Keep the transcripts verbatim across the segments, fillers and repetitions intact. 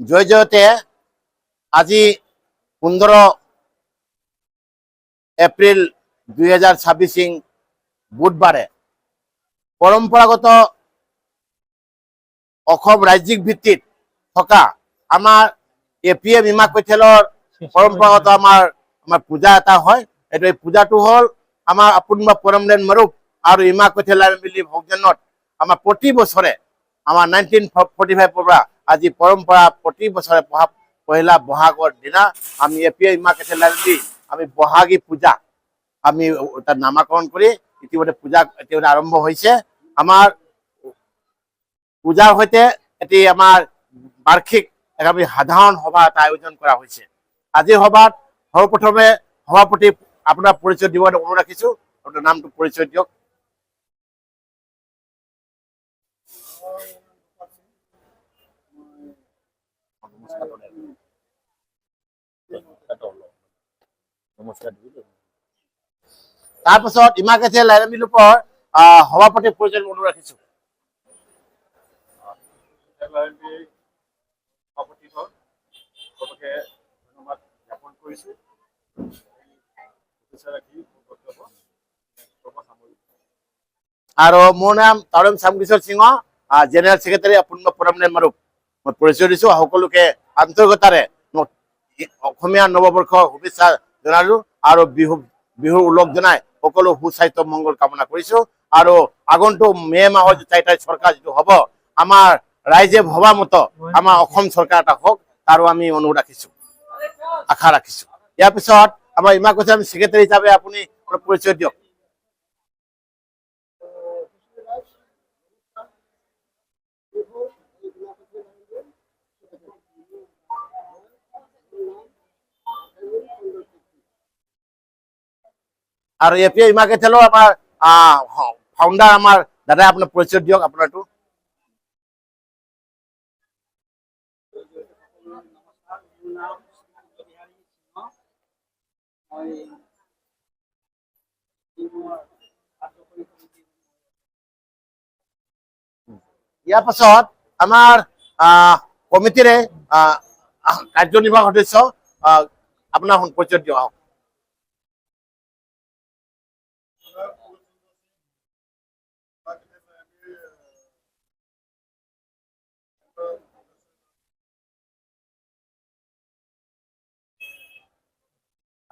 জয় জয়তে। আজি পোন্ধৰ এপ্ৰিল দুই হাজাৰ ছাব্বিছ ইং বুধবাৰে পৰম্পৰাগত অসম ৰাজ্যিক ভিত্তিত থকা আমাৰ এ পি এম ইমা কৈথেলৰ পৰম্পৰাগত আমাৰ, আমাৰ পূজা এটা হয়। এইটো, এই পূজাটো হ'ল আমাৰ অপূৰ্ব পৰমলেন মৰূপ আৰু ইমা কৈথেল মিলি ভোগজনত আমাৰ প্ৰতি বছৰে, আমাৰ নাইনটিন ফৰ্টি ফাইভৰ পৰা আজি পৰম্পৰা, প্ৰতি বছৰে বহাগ, পহিলা বহাগৰ দিনা আমি এ পি এম ইমা কৈথেল মিলি আমি বহাগী পূজা আমি তাত নামাকৰণ কৰি ইতিমধ্যে পূজা ইতিমধ্যে আৰম্ভ হৈছে। আমাৰ পূজাৰ সৈতে এটি আমাৰ বাৰ্ষিক এক আমি সাধাৰণ সভা এটা আয়োজন কৰা হৈছে। আজিৰ সভাত সৰ্বপ্ৰথমে সভাপতি আপোনাৰ পৰিচয় দিব অনুৰোধ ৰাখিছো। আপোনাৰ নামটো পৰিচয় দিয়ক। নমস্কাৰ। তাৰপাছত ইমাকেছে লাইলামি লোকৰ আহ সভাপতি পৰিচয় অনুৰোধ ৰাখিছো। সভাপতি হ'ল, সকলোকে ধন্যবাদ জ্ঞাপন কৰিছো। শুভেচ্ছা ৰাখি মোৰ বক্তব্য সামৰিছো। আৰু মোৰ নাম তৰুণ শ্যামকিশোৰ সিংহ, আহ, জেনেৰেল ছেক্ৰেটাৰী অপূৰ্ব পৰমলেন মাৰুপ। মই পৰিচয় দিছো। সকলোকে আন্তৰিকতাৰে মই অসমীয়া নৱবৰ্ষৰ শুভেচ্ছা জনালো আৰু বিহু, বিহুৰ ওলগ জনাই সকলো সুস্বাস্থ্য মংগল কামনা কৰিছো। আৰু আগন্তুক মে মাহৰ যি চাৰি তাৰিখ চৰকাৰ যিটো হ'ব, আমাৰ ৰাইজে ভবা মতো আমাৰ অসম চৰকাৰ এটা হওক, তাৰো আমি অনুৰোধ ৰাখিছো, আশা ৰাখিছো। ইয়াৰ পিছত আমাৰ ইমাকুচাম ছেক্ৰেটাৰী হিচাপে আপুনি অলপ পৰিচয় দিয়ক। আৰু এ পি এ ইমাকেথেলৰ আমাৰ আহ, ফাউণ্ডাৰ আমাৰ দাদাই আপোনাৰ পৰিচয় দিয়ক আপোনাৰটো। ইয়াৰ পাছত আমাৰ আহ, কমিটিৰে আহ, আহ, কাৰ্যনিৰ্বাহক সদস্য আহ, আপোনাৰ সং- পৰিচয় দিয়া হওক।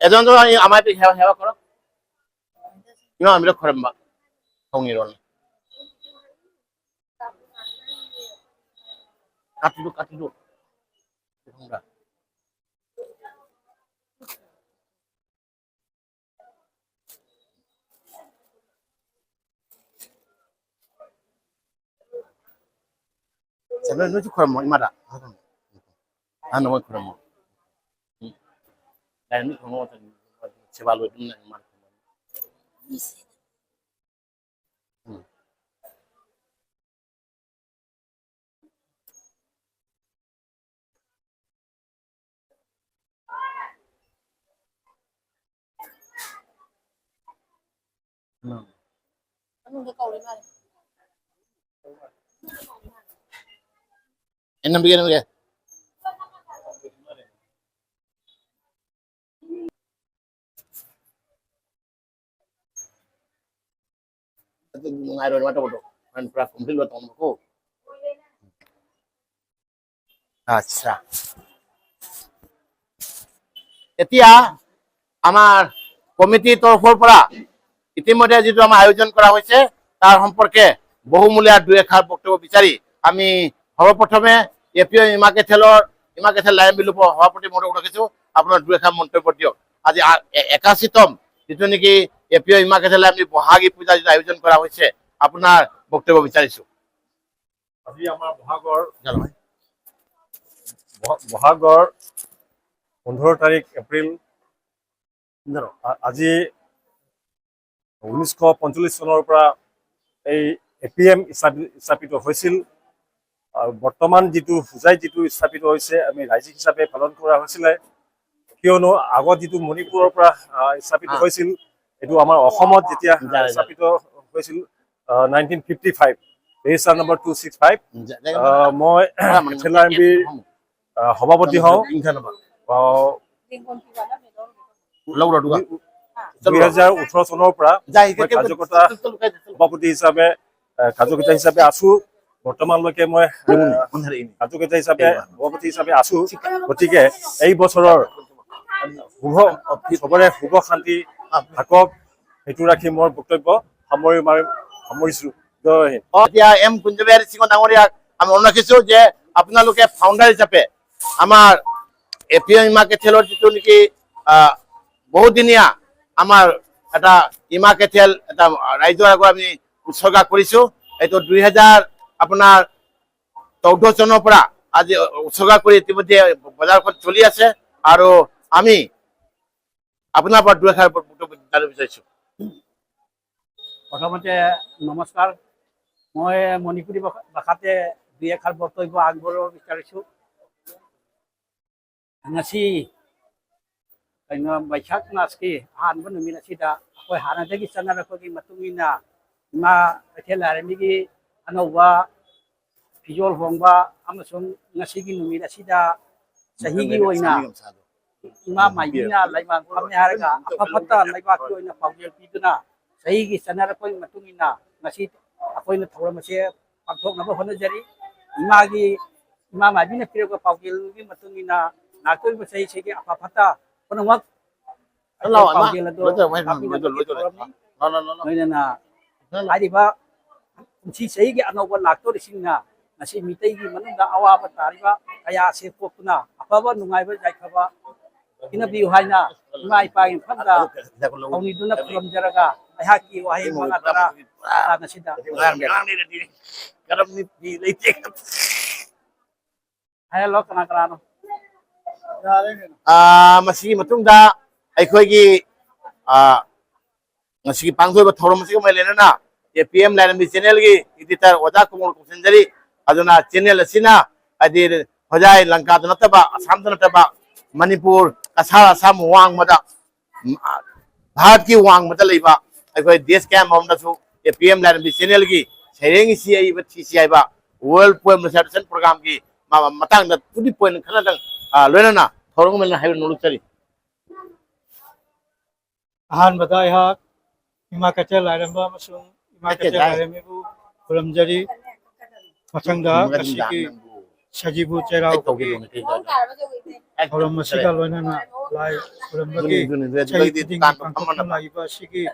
এজন এজন এই আমাৰ সেৱা সেৱা কৰক। ন, আমি ঘৰে মা হঙি ৰল। কাটিলো, কাটিলো। Sana no tu khormo imara. Ano mo khormo. Dai ni khormo ta. Sebalo dum na imara. Enam bikin, enam bikin. Ngayon, mata ko to. Ang craft, ang bilwa tong ko. আচ্ছা, এতিয়া আমাৰ কমিটিৰ তৰফৰ পৰা ইতিমধ্যে যিটো আমাৰ আয়োজন কৰা হৈছে, তাৰ সম্পৰ্কে বহুমূলীয়া দুই এষাৰ বক্তব্য বিচাৰি আমি সৰ্বপ্ৰথমে এ পি অ ইমা কেথেলৰ, ইমা কেথেল লাইম বিলুপৰ সভাপতি মহোদয়ক ৰাখিছো। আপোনাৰ দুই এষাৰ মন্তব্য দিয়ক। আজি আ- এ- একাশীতম যিটো নেকি এ পি অ ইমা কেথেল লাইম বহাগী পূজা যিটো আয়োজন কৰা হৈছে, আপোনাৰ বক্তব্য বিচাৰিছো। আজি আমাৰ বহাগৰ জানো হয়। বহ- বহাগৰ পোন্ধৰ তাৰিখ এপ্ৰিল। জানো। আ- আজি ঊনৈছশ পঞ্চল্লিছ চনৰ পৰা এই এ পি এম স্থাপি- স্থাপিত হৈছিল। আৰু বৰ্তমান যিটো হোজাইত যিটো স্থাপিত হৈছে, আমি ৰাজ্যিক হিচাপে পালন কৰা হৈছিলে, কিয়নো আগত যিটো মণিপুৰৰ পৰা আহ, স্থাপিত হা। হৈছিল, এইটো আমাৰ অসমত যেতিয়া জানে, জানে। স্থাপিত হৈছিল, nineteen fifty five, register number two six five. জা- জা- মই আহ, মানে, খেলা এম বিৰ আহ, সভাপতি হওঁ। ইংখানাবা। আহ, লগ ৰখা। দুই হাজাৰ ওঠৰ চনৰ পৰা যাই, মই এতিয়া কাৰ্যকৰ্তা সভাপতি হিচাপে আহ, কাৰ্যকৰ্তা হিচাপে আছো। বৰ্তমানলৈকে মই আহ, কাৰ্যকৰ্তা হিচাপে সভাপতি হিচাপে আছো। গতিকে এই বছৰৰ শুভ, চবৰে শুভ শান্তি থাকক, সেইটো ৰাখি মোৰ বক্তব্য সামৰি মাৰিম, সামৰিছো। জয় হিন্দ। অ, এতিয়া এম কুঞ্জবিহাৰী সিংহ ডাঙৰীয়াক আমি অনুৰোধ ৰাখিছো যে আপোনালোকে ফাউণ্ডাৰ হিচাপে আমাৰ এ পি এম ইমা কেথেলৰ যিটো নেকি, আহ, বহুদিনীয়া আমাৰ এটা ইমা কেথেল এটা ৰাইজৰ আগত আমি উৎসৰ্গা কৰিছো। এইটো দুই হাজাৰ আপোনাৰ চৌধ্য চনৰ পৰা আজি উৎসৰ্গা কৰি ইতিমধ্যে বজাৰখন চলি আছে। আৰু আমি আপোনাৰ পৰা দুই এষাৰ বক্তব্য জানিব বিচাৰিছো। প্ৰথমতে নমস্কাৰ। মই মণিপুৰী ভাষা- ভাষাতে দুই এষাৰ বক্তব্য আগবঢ়াব বিচাৰিছোঁ। ꯉꯁꯤ ꯀꯩꯅꯣ, ꯕꯩꯁꯥꯈ ꯃꯥꯁꯀꯤ ꯑꯍꯥꯟꯕ ꯅꯨꯃꯤꯠ ꯑꯁꯤꯗ ꯑꯩꯈꯣꯏ ꯍꯥꯟꯅꯗꯒꯤ ꯆꯠꯅꯔꯛꯄꯒꯤ ꯃꯇꯨꯡ ꯏꯟꯅ ꯏꯃꯥ ꯀꯩꯊꯦꯜ ꯂꯥꯏꯔꯦꯝꯕꯤꯒꯤ ꯑꯅꯧꯕ ꯐꯤꯖꯣꯜ ꯍꯣꯡꯕ ꯑꯃꯁꯨꯡ ꯉꯁꯤꯒꯤ ꯅꯨꯃꯤꯠ ꯑꯁꯤꯗ ꯆꯍꯤꯒꯤ ꯑꯣꯏꯅ ꯏꯃꯥ ꯃꯥꯏꯕꯤꯅ ꯂꯩꯃꯥꯡ ꯐꯝꯃꯦ ꯍꯥꯏꯔꯒ ꯑꯐ ꯐꯠꯇ ꯂꯩꯕꯥꯛꯀꯤ ꯑꯣꯏꯅ ꯄꯥꯎꯖꯦꯜ ꯄꯤꯗꯨꯅ ꯆꯍꯤꯒꯤ ꯆꯠꯅꯔꯛꯄꯒꯤ ꯃꯇꯨꯡ ꯏꯟꯅ ꯉꯁꯤ ꯑꯩꯈꯣꯏꯅ ꯊꯧꯔꯝ ꯑꯁꯦ ꯄꯥꯡꯊꯣꯛꯅꯕ ꯍꯣꯠꯅꯖꯔꯤ꯫ ꯏꯃꯥꯒꯤ, ꯏꯃꯥ ꯃꯥꯏꯕꯤꯅ ꯄꯤꯔꯛꯄ ꯄꯥꯎꯖꯦꯜꯒꯤ ꯃꯇꯨꯡ ꯏꯟꯅ ꯂꯥꯛꯇꯧꯔꯤꯕ ꯆꯍꯤꯁꯤꯒꯤ ꯑꯐ ꯐꯠꯇ ꯄꯨꯝꯅꯃꯛ ꯑꯩꯈꯣꯏ ꯄꯥꯎꯖꯦꯜ ꯑꯗꯨ ꯂꯥꯛꯄꯤꯅꯕꯒꯤ ꯊꯧꯔꯝꯅꯤ꯫ ꯂꯣꯏꯅꯅ ꯍꯥꯏꯔꯤꯕ ꯀꯨꯝꯁꯤ ꯆꯍꯤꯒꯤ ꯑꯅꯧꯕ ꯂꯥꯛꯇꯧꯔꯤꯁꯤꯡꯅ ꯉꯁꯤ ꯃꯤꯇꯩꯒꯤ ꯃꯅꯨꯡꯗ ꯑꯋꯥꯕ ꯇꯥꯔꯤꯕ ꯀꯌꯥ ꯑꯁꯤ ꯀꯣꯛꯇꯨꯅ ꯑꯐꯕ ꯅꯨꯡꯉꯥꯏꯕ ꯌꯥꯏꯐꯕ ꯄꯤꯅꯕꯤꯌꯨ ꯍꯥꯏꯅ ꯏꯃꯥ ꯏꯄꯥꯒꯤ ꯃꯐꯝꯗ ꯊꯧꯅꯤꯗꯨꯅ ꯈꯨꯔꯨꯝꯖꯔꯒ ꯑꯩꯍꯥꯛꯀꯤ ꯋꯥꯍꯩ ꯃꯉꯥ ꯇꯔꯥ ꯃꯇꯥꯡ ꯑꯁꯤꯗ ꯀꯔꯝꯅꯤ ꯄꯤ ꯂꯩꯇꯦ꯫ ꯍꯥꯏꯍꯜꯂꯣ ꯀꯅꯥ ꯀꯅꯥꯅꯣ꯫ ꯑꯥ, ꯃꯁꯤꯒꯤ ꯃꯇꯨꯡꯗ ꯑꯩꯈꯣꯏꯒꯤ, ꯑꯥ, ꯉꯁꯤꯒꯤ ꯄꯥꯡꯊꯣꯛꯏꯕ ꯊꯧꯔꯝ ꯑꯁꯤꯒ ꯃꯔꯤ ꯂꯩꯅꯅ ꯑꯦ ꯄꯤ ꯑꯦꯝ ꯂꯥꯏꯔꯦꯝꯕꯤ ꯆꯦꯅꯦꯜꯒꯤ ꯏꯗꯤꯇꯔ ꯑꯣꯖꯥ ꯀꯨꯃꯥꯔ ꯀꯧꯁꯤꯟꯖꯔꯤ꯫ ꯑꯗꯨꯅ ꯆꯦꯅꯦꯜ ꯑꯁꯤꯅ ꯍꯥꯏꯗꯤ ꯍꯣꯖꯥꯏ ꯂꯪꯀꯥꯗ ꯅꯠꯇꯕ, ꯑꯁꯥꯝꯗ ꯅꯠꯇꯕ, ꯃꯅꯤꯄꯨꯔ, ꯀꯁꯥꯔ, ꯑꯁꯥꯝ ꯋꯥꯡꯃꯗ, ꯚꯥꯔꯠꯀꯤ ꯋꯥꯡꯃꯗ ꯂꯩꯕ ꯑꯩꯈꯣꯏ ꯗꯦꯁ ꯀꯌꯥ ꯃꯔꯣꯝꯗꯁꯨ ꯑꯦ ꯄꯤ ꯑꯦꯝ ꯂꯥꯏꯔꯦꯝꯕꯤ ꯆꯦꯅꯦꯜꯒꯤ ꯁꯩꯔꯦꯡ ꯏꯁꯤ ꯑꯏꯕ ꯊꯤꯁꯤ ꯍꯥꯏꯕ ꯋꯥꯔꯜ ꯄꯣꯏꯝ ꯔꯤꯁꯥꯏꯇꯦꯁꯟ ꯄ꯭ꯔꯣꯒ꯭ꯔꯥꯝꯒꯤ ꯃꯇꯥꯡꯗ ꯇꯨꯗꯤ ꯄꯣꯏꯟ ꯈꯔꯗꯪ, ꯑ, ꯂꯣꯏꯅꯅ ꯊꯧꯔꯝ ꯑꯃ ꯍꯥꯏꯕ ꯅꯣꯂꯨꯛꯆꯔꯤ꯫ ꯑꯍꯥꯟꯕꯗ ꯑꯩꯍꯥꯛ ꯏꯃꯥ ꯀꯩꯊꯦꯜ ꯂꯥꯏꯔꯦꯝꯕ ꯑꯃꯁꯨꯡ ꯏꯃꯥ ꯀꯩꯊꯦꯜ ꯂꯥꯏꯔꯦꯝꯕꯤꯕꯨ ꯈꯨꯔꯨꯝꯖꯔꯤ꯫ ꯃꯊꯪꯗ ꯉꯁꯤꯒꯤ ꯁꯖꯤꯕꯨ ꯆꯩꯔꯥꯎꯕꯒꯤ ꯊꯧꯔꯝ ꯑꯁꯤꯒ ꯂꯣꯏꯅꯅ ꯂꯥꯏ ꯈꯨꯔꯨꯝꯕꯒꯤ ꯆꯍꯤ ꯈꯨꯗꯤꯡꯒꯤ ꯄꯥꯡꯊꯣꯛꯇꯨꯅ ꯂꯥꯛꯏꯕ ꯑꯁꯤꯒꯤ,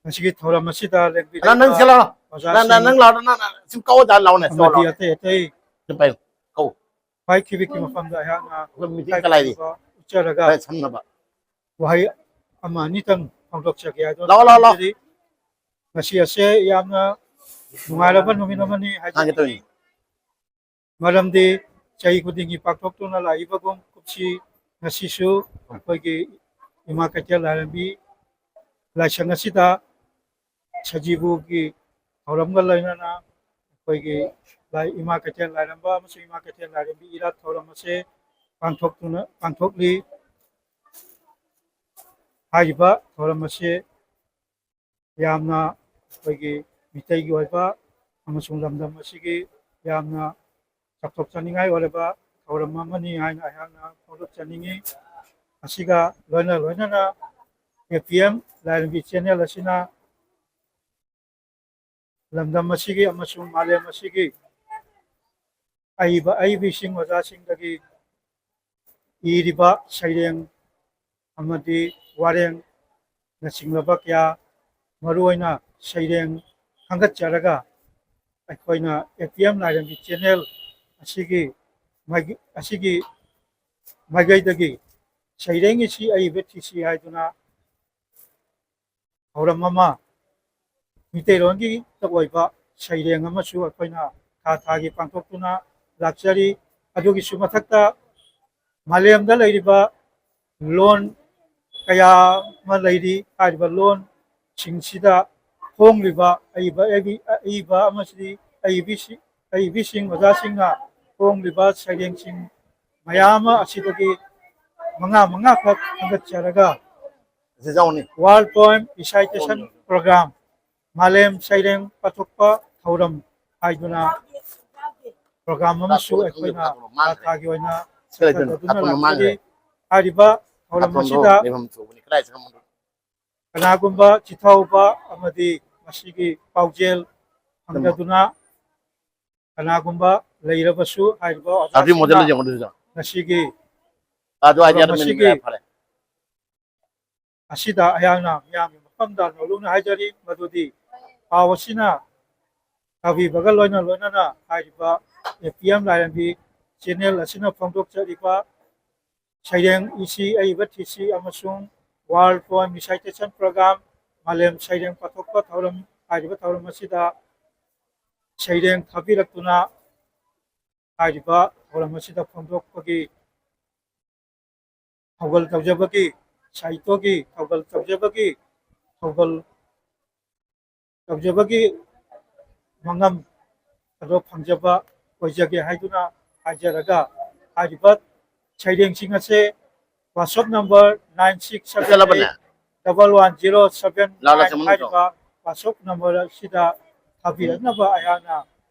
ꯉꯁꯤꯒꯤ ꯊꯧꯔꯝ ꯑꯁꯤꯗ ꯂꯦꯡꯕꯤꯔꯤꯕ ꯑꯣꯖꯥꯁꯤꯡ ꯑꯃꯗꯤ ꯑꯇꯩ ꯑꯇꯩ ꯄꯥꯏꯈꯤꯕꯒꯤ ꯃꯐꯝꯗ ꯑꯩꯍꯥꯛꯅ ꯎꯠꯆꯔꯒ ꯋꯥꯍꯩ ꯑꯃ ꯑꯅꯤꯇꯪ ꯐꯣꯡꯗꯣꯛꯆꯒꯦ ꯍꯥꯏꯗꯨꯅ ꯂꯥꯛꯑꯣ, ꯂꯥꯛꯑꯣ, ꯂꯥꯛꯑꯣ꯫ ꯊꯝꯖꯔꯤ꯫ ꯉꯁꯤ ꯑꯁꯦ ꯌꯥꯝꯅ ꯅꯨꯡꯉꯥꯏꯔꯕ ꯅꯨꯃꯤꯠ ꯑꯃꯅꯤ ꯍꯥꯏꯖꯅꯤꯡꯏ꯫ ꯃꯔꯝꯗꯤ ꯆꯍꯤ ꯈꯨꯗꯤꯡꯒꯤ ꯄꯥꯡꯊꯣꯛꯇꯨꯅ ꯂꯥꯛꯏꯕꯒꯨꯝ ꯀꯨꯝꯁꯤ ꯉꯁꯤꯁꯨ ꯑꯩꯈꯣꯏꯒꯤ ꯏꯃꯥ ꯀꯩꯊꯦꯜ ꯂꯥꯏꯔꯦꯝꯕꯤ ꯂꯥꯏꯁꯪ ꯑꯁꯤꯗ ꯁꯖꯤꯕꯨꯒꯤ ꯊꯧꯔꯝꯒ ꯂꯣꯏꯅꯅ ꯑꯩꯈꯣꯏꯒꯤ ꯂꯥꯏ, ꯏꯃꯥ ꯀꯩꯊꯦꯜ ꯂꯥꯏꯔꯦꯝꯕ ꯑꯃꯁꯨꯡ ꯏꯃꯥ ꯀꯩꯊꯦꯜ ꯂꯥꯏꯔꯦꯝꯕꯤ ꯏꯔꯥꯠ ꯊꯧꯔꯝ ꯑꯁꯦ ꯄꯥꯡꯊꯣꯛꯇꯨꯅ, ꯄꯥꯡꯊꯣꯛꯂꯤ꯫ ꯍꯥꯏꯔꯤꯕ ꯊꯧꯔꯝ ꯑꯁꯤ ꯌꯥꯝꯅ ꯑꯩꯈꯣꯏꯒꯤ ꯃꯤꯇꯩꯒꯤ ꯑꯣꯏꯕ ꯑꯃꯁꯨꯡ ꯂꯝꯗꯝ ꯑꯁꯤꯒꯤ ꯌꯥꯝꯅ ꯆꯥꯎꯊꯣꯛꯆꯅꯤꯡꯉꯥꯏ ꯑꯣꯏꯔꯕ ꯊꯧꯔꯝ ꯑꯃꯅꯤ ꯍꯥꯏꯅ ꯑꯩꯍꯥꯛꯅ ꯐꯣꯡꯗꯣꯛꯆꯅꯤꯡꯏ꯫ ꯑꯁꯤꯒ ꯂꯣꯏꯅ ꯂꯣꯏꯅꯅ ꯑꯦ ꯄꯤ ꯑꯦꯝ ꯂꯥꯏꯔꯦꯝꯕꯤ ꯆꯦꯅꯦꯜ ꯑꯁꯤꯅ ꯂꯝꯗꯝ ꯑꯁꯤꯒꯤ ꯑꯃꯁꯨꯡ ꯃꯥꯂꯦꯝ ꯑꯁꯤꯒꯤ ꯑꯏꯕ ꯑꯏꯕꯤꯁꯤꯡ ꯑꯣꯖꯥꯁꯤꯡꯗꯒꯤ ꯏꯔꯤꯕ ꯁꯩꯔꯦꯡ ꯑꯃꯗꯤ ꯋꯥꯔꯦꯡꯅꯆꯤꯡꯂꯕ ꯀꯌꯥ, ꯃꯔꯨꯑꯣꯏꯅ ꯁꯩꯔꯦꯡ ꯈꯟꯒꯠꯆꯔꯒ ꯑꯩꯈꯣꯏꯅ ꯑꯦ ꯄꯤ ꯑꯦꯝ ꯂꯥꯏꯔꯦꯝꯕꯤ ꯆꯦꯅꯦꯜ ꯑꯁꯤꯒꯤ ꯃꯥꯏꯒ-, ꯑꯁꯤꯒꯤ ꯃꯥꯏꯀꯩꯗꯒꯤ ꯁꯩꯔꯦꯡ ꯏꯁꯤ ꯑꯏꯕ ꯊꯤꯁꯤ ꯍꯥꯏꯗꯨꯅ ꯊꯧꯔꯝ ꯑꯃ ꯃꯤꯇꯩꯂꯣꯟꯒꯤ ꯑꯣꯏꯕ ꯁꯩꯔꯦꯡ ꯑꯃꯁꯨ ꯑꯩꯈꯣꯏꯅ ꯊꯥ ꯊꯥꯒꯤ ꯄꯥꯡꯊꯣꯛꯇꯨꯅ ꯂꯥꯛꯆꯔꯤ꯫ ꯑꯗꯨꯒꯤꯁꯨ ꯃꯊꯛꯇ ꯃꯥꯂꯦꯝꯗ ꯂꯩꯔꯤꯕ ꯂꯣꯟ ꯀꯌꯥ ꯑꯃ ꯂꯩꯔꯤ꯫ ꯍꯥꯏꯔꯤꯕ ꯂꯣꯟꯁꯤꯡꯁꯤꯗ ꯐꯣꯡꯂꯤꯕ ꯑꯏꯕ, ꯑꯏꯕ, ꯑꯏꯕ ꯑꯃꯁꯨꯡ ꯑꯏꯕꯤꯁꯤ-, ꯑꯏꯕꯤꯁꯤꯡ, ꯑꯣꯖꯥꯁꯤꯡꯅ ꯐꯣꯡꯂꯤꯕ ꯁꯩꯔꯦꯡꯁꯤꯡ ꯃꯌꯥꯝ ꯑꯃ ꯑꯁꯤꯗꯒꯤ ꯃꯉꯥ ꯃꯉꯥꯈꯛ ꯈꯟꯒꯠꯆꯔꯒ World Poem Recitation Program, ꯃꯥꯂꯦꯝ ꯁꯩꯔꯦꯡ ꯄꯥꯊꯣꯛꯄ ꯊꯧꯔꯝ ꯍꯥꯏꯗꯨꯅ program ꯑꯃꯁꯨ ꯑꯩꯈꯣꯏꯅ ꯊꯥ ꯊꯥꯒꯤ ꯑꯣꯏꯅ ꯆꯠꯊꯗꯨꯅ ꯂꯥꯛꯆꯔꯤ꯫ ꯍꯥꯏꯔꯤꯕ ꯊꯧꯔꯝ ꯑꯁꯤꯗ ꯀꯅꯥꯒꯨꯝꯕ ꯆꯤꯊꯍꯧꯕ ꯑꯃꯗꯤ ꯃꯁꯤꯒꯤ ꯄꯥꯎꯖꯦꯜ ꯐꯪꯖꯗꯨꯅ ꯀꯅꯥꯒꯨꯝꯕ ꯂꯩꯔꯕꯁꯨ ꯍꯥꯏꯔꯤꯕ ꯑꯗꯨꯒꯤ ꯃꯣꯗꯦꯜꯗ ꯑꯣꯖꯥꯁꯤꯡꯅ ꯌꯦꯡꯉꯣ ꯑꯗꯨꯁꯨ꯫ ꯉꯁꯤꯒꯤ ꯑꯗꯨ ꯑꯥꯏꯗꯤꯌꯥꯗꯣ ꯃꯔꯝ ꯃꯤꯅꯤꯡ ꯑꯁꯤꯒꯤ ꯐꯔꯦ꯫ ꯑꯁꯤꯗ ꯑꯩꯍꯥꯛꯅ ꯃꯤꯌꯥꯝꯒꯤ ꯃꯐꯝꯗ ꯅꯧꯂꯨꯛꯅ ꯍꯥꯏꯖꯔꯤ ꯃꯗꯨꯗꯤ ꯄꯥꯎ ꯑꯁꯤꯅ ꯇꯥꯕꯤꯕꯒ ꯂꯣꯏꯅ ꯂꯣꯏꯅꯅ ꯍꯥꯏꯔꯤꯕ ꯑꯦ ꯄꯤ ꯑꯦꯝ ꯂꯥꯏꯔꯦꯝꯕꯤ ꯆꯦꯅꯦꯜ ꯑꯁꯤꯅ ꯐꯣꯡꯗꯣꯛꯆꯔꯤꯕ ꯁꯩꯔꯦꯡ ꯏꯁꯤ ꯑꯏꯕ ꯊꯤꯁꯤ ꯑꯃꯁꯨꯡ World Poem Recitation Program ꯃꯥꯂꯦꯝ ꯁꯩꯔꯦꯡ ꯄꯥꯊꯣꯛꯄ ꯊꯧꯔꯝ ꯍꯥꯏꯔꯤꯕ ꯊꯧꯔꯝ ꯑꯁꯤꯗ ꯁꯩꯔꯦꯡ ꯊꯥꯕꯤꯔꯛꯇꯨꯅ ꯍꯥꯏꯔꯤꯕ ꯊꯧꯔꯝ ꯑꯁꯤꯗ ꯐꯣꯡꯗꯣꯛꯄꯒꯤ ꯊꯧꯒꯜ ꯇꯧꯖꯕꯒꯤ ꯁꯥꯍꯤꯇ꯭ꯌꯒꯤ ꯊꯧꯒꯜ ꯇꯧꯖꯕꯒꯤ ꯊꯧꯒꯜ ꯇꯧꯖꯕꯒꯤ ꯃꯉꯝ ꯑꯗꯣ ꯐꯪꯖꯕ ꯑꯣꯏꯖꯒꯦ ꯍꯥꯏꯗꯨꯅ ꯍꯥꯏꯖꯔꯒ ꯍꯥꯏꯔꯤꯕ ꯁꯩꯔꯦꯡꯁꯤꯡ ꯑꯁꯦ WhatsApp number nine six seven ꯆꯠꯂꯕꯅꯦ? eight double one zero seven ꯂꯥꯛꯂ nine ꯆꯪꯕ ꯅꯠꯇ꯭ꯔꯣ? ꯍꯥꯏꯔꯤꯕ WhatsApp number ꯑꯁꯤꯗ ꯊꯥꯕꯤꯔꯛꯅꯕ ꯑꯩꯍꯥꯛꯅ